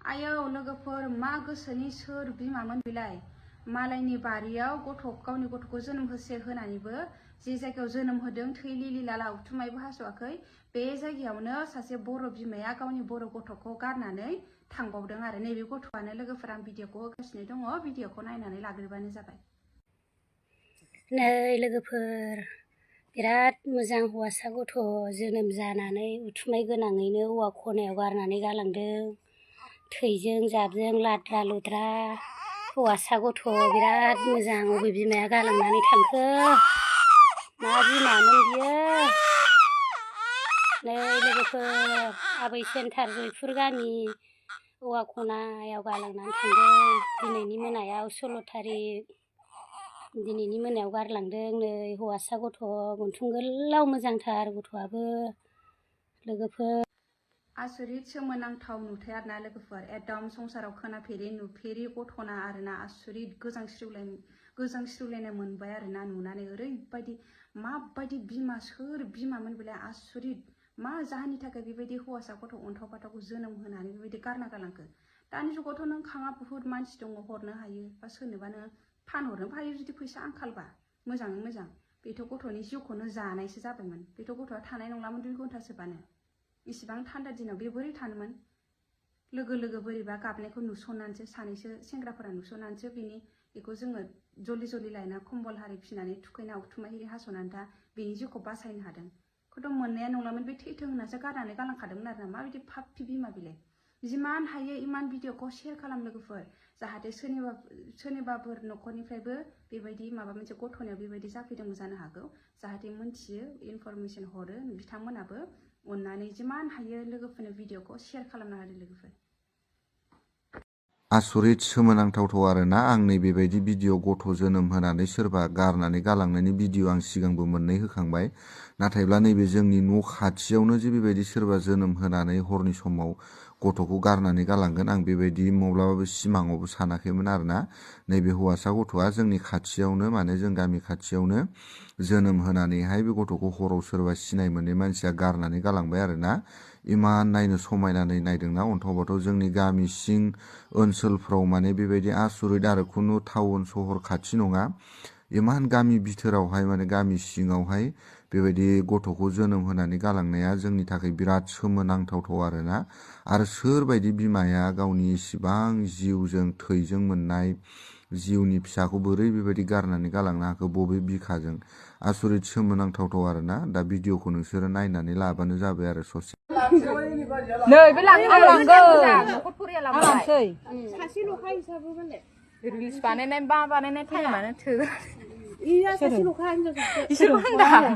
आयौ लोगोफोर मा गोसोनि सोर बिमामोन बिलाय मालायनि बारियाव गावनि गथ'खौ जोनोम होसे होनानैबो जे जायगायाव जोनोम होदों थै लिलि लाला उथुमायबो हास'वाखै बे जायगायावनो सासे बर' बिमाया गावनि बर' गथ'खौ गारनानै थांबावदों आरो नैबे गथ'आनो लोगोफोर आं भिडिअखौ होगासिनो दङ भिडिअखौ नायनानै लाग्रोबानो जाबाय। नै लोगोफोर बिराद मोजां हौवासा गथ' जोनोम जानानै उथुमाय गोनाङैनो औवा खनायाव गारनानै गालांदों थैजों जाबजों लाद्रा लुद्रा हौवासा गथ' बिराद मोजां अबे बिमाया गालांनानै थांखो मा बिमामोन बियो। नै लोगोफोर आबै सेन्टार जयपुर गामि औवा खनायाव गालांनानै थांदों दिनैनि मोनायाव 16 थारिख दिनैनि मोनायाव गारलांदों नै हौवासा गथ' गन्थं गोलाव मोजांथार गथ'आबो लोगोफोर। आसरित सोमोनांथाव नुथाय आरोना लोगोफोर एकदम संसाराव खोनाफेरि नुफेरि गथ'ना आरोना आसरित गोजांस्रिवलायनाय मोनबाय आरोना नुनानै ओरैबायदि माबायदि बिमा सोर बिमामोन बिलाय आसरित मा जाहोननि थाखाय बेबायदि हौवासा गथ' अन्थाव बाथावखौ जोनोम होनानै बेबायदि गारना गालांखो। दानि जुगावथ' नों खाङा बुहुत मानसि दङ हरनो हायो बा सोरनोबा नों फानहरनोबो हायो जुदि फैसा आंखालबा मोजाङै मोजां बेथ' गथ'नि जिउखौनो जानायसो जाबायमोन बेथ' गथ'आ थानाय नंलामोन 2 घन्टासोबानो इसिबां थान्दा दिनाव बे बोरै थानोमोन लोगो बोरैबा गाबनायखौ नुसननानैसो सानैसो सेंग्राफोरा नुसननानैसो बेखौ जोङो जल्दि लायना कम्बल हारि फिनानै थुखैना उथुमाय हिरि हास'नानै दा बेनि जिउखौ बासायनो हादों। खौथ' मोननाया नंलामोन बे थैथों होननासो गारनानै गालांखादोंमोन आरोना माबायदि फाफि बिमा बिलाय। जिमान हायो इमान भिडिअखौ शेयार खालाम लोगोफोर जाहाथे सोरनिबाफोर न'खरनिफ्रायबो बेबायदि माबा मोनसे गथ'नियाव बेबायदि जाफैदोंबो जानो हागौ जाहाथे मोनथियो इनफरमेसन हरो बिथांमोनाबो अन्नानै जिमान हायो लोगोफोरनो भिडिअखौ शेयार खालामना होदो लोगोफोर। आसरित सोमोनांथावथ' आरोना आं नै बेबायदि भिडिअ गथ' जोनोम होनानै सोरबा गारनानै गालांनायनि भिडिअ आं सिगांबो मोननै होखांबाय नाथायब्ला नैबे जोंनि न' खाथियावनो जे बेबायदि सोरबा जोनोम होनानै हरनि समाव गथ'खौ गारनानै गालांगोन आं बेबायदि माब्लाबाबो सिमाङावबो सानाखैमोन आरोना नैबे हौवासा गथ'आ जोंनि खाथियावनो माने जों गामि खाथियावनो जोनोम होनानैहाय बे गथ'खौ हराव सोरबा सिनाय मोनै मानसिया गारनानै गालांबाय आरोना इमान नायनो समायनानै नायदोंना अन्थाव बाथाव जोंनि गामि सिं ओनसोलफ्राव माने बेबायदि आसरित आरो खुनु टाउन सहर खाथि नङा इमान गामि बिथोरावहाय माने गामि सिङावहाय बेबायदि गथ'खौ जोनोम होनानै गालांनाया जोंनि थाखाय बिराद सोमोनांथावथाव आरोना आरो सोरबायदि बिमाया गावनि इसिबां जिउजों थैजों मोननाय जिउनि फिसाखौ बोरै बेबायदि गारनानै गालांनो हाखो बबे बिखाजों आसरित सोमोनांथावथाव आरोना दा भिडिअखौ नोंसोरो नायनानै लाबानो जाबाय आरो ससे। नै बे लांगोन न'खर फरियालांसै सासेल'खा हिसाबै माने रिल्स बानायनाय बानायनाय टाइमानो थोगोन इया सासेल'खा हिनजाव सासे इसोर होनदां